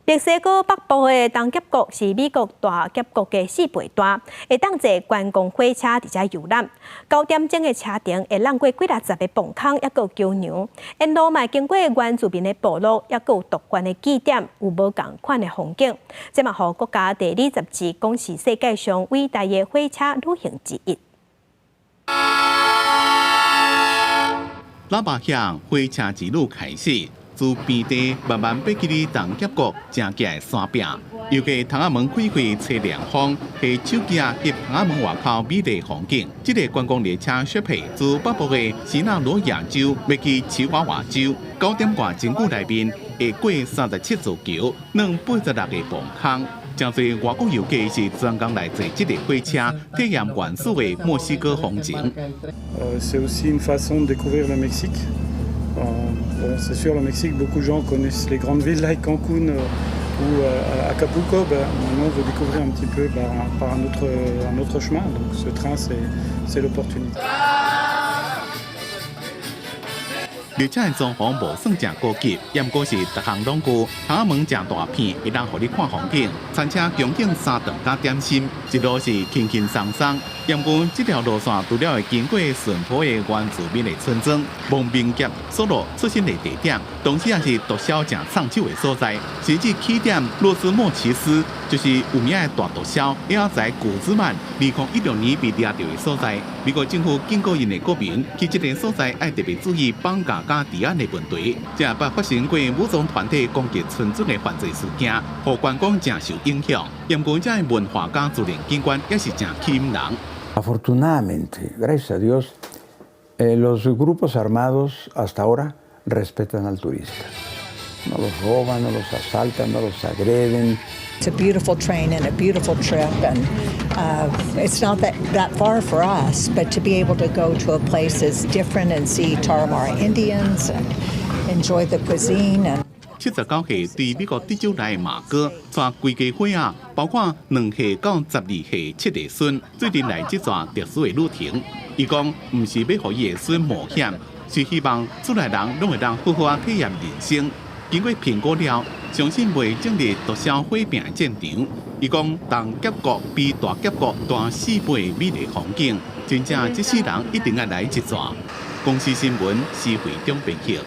墨西哥北部的東峽谷是美國大峽谷的4倍大，會當坐觀光火車佇遮遊覽。9點鐘的車程會繞過幾若十个磅空，抑閣有橋梁，沿路嘛會經過原住民的部落，抑閣有毒罐的據點，有無仝款的風景。這嘛予國家地理雜誌講是世界上偉大的火車旅行之一。喇叭響，火車之旅開始。自平地慢慢爬起佇東峽谷誠崎的山壁，遊客窗仔門開開吹涼風，翕手機仔翕窗仔門外口美麗風景。這個觀光列車雪皮自北部的錫納羅亞州欲去奇瓦瓦州，9點外鐘久內面會過37座橋，兩86個磅空。誠濟外國遊客是專工來坐這個火車，體驗原始的墨西哥風情。 C'est aussi une façon de découvrir le Mexique. Bon, c'est sûr, le Mexique, beaucoup de gens connaissent les grandes villes like Cancún ou Acapulco. Ben, maintenant, on veut découvrir un petit peu par un autre chemin. Donc, ce train, c'est l'opportunité. 列車的裝潢無算誠高級，毋過是逐項攏顧，窗仔門誠大片，會當予你看風景。餐車供應三頓佮點心，一路是輕輕鬆鬆。毋過這條路線除了會經過淳樸的原住民的村莊、亡命俠索羅出生的地點，同時也是毒梟誠藏手的所在。甚至起點洛斯莫奇斯就是有名的大毒梟，也在古茲曼2016年被掠著的所在。美國政府警告𪜶的國民，去這個所在愛特別注意綁架佮治安的問題。這捌發生過武裝團體攻擊村莊的犯罪事件，予觀光誠受影響。毋過遮的文化佮自然景觀也是誠吸引人。 Afortunadamente, gracias a Dios, los grupos armados hasta ahora respetan al turista. No los roban, no los asaltan, no los agreden. It's a beautiful train and a beautiful trip, and it's not that far for us, but to be able to go to a place that's different and see Tarahumara Indians and enjoy the cuisine and 79歲對美國德州來的馬哥，帶規家伙仔，包括2歲到12歲七個孫，做陣來這逝特殊的旅程。伊講，毋是欲予伊的孫冒險，是希望厝內人攏會當好好仔體驗人生。經過評估了，相信袂進入毒梟火拼的戰場。伊講，東峽谷比大峽谷大4倍美麗風景，真正這世人一定愛來一逝。公視新聞，施惠中編譯。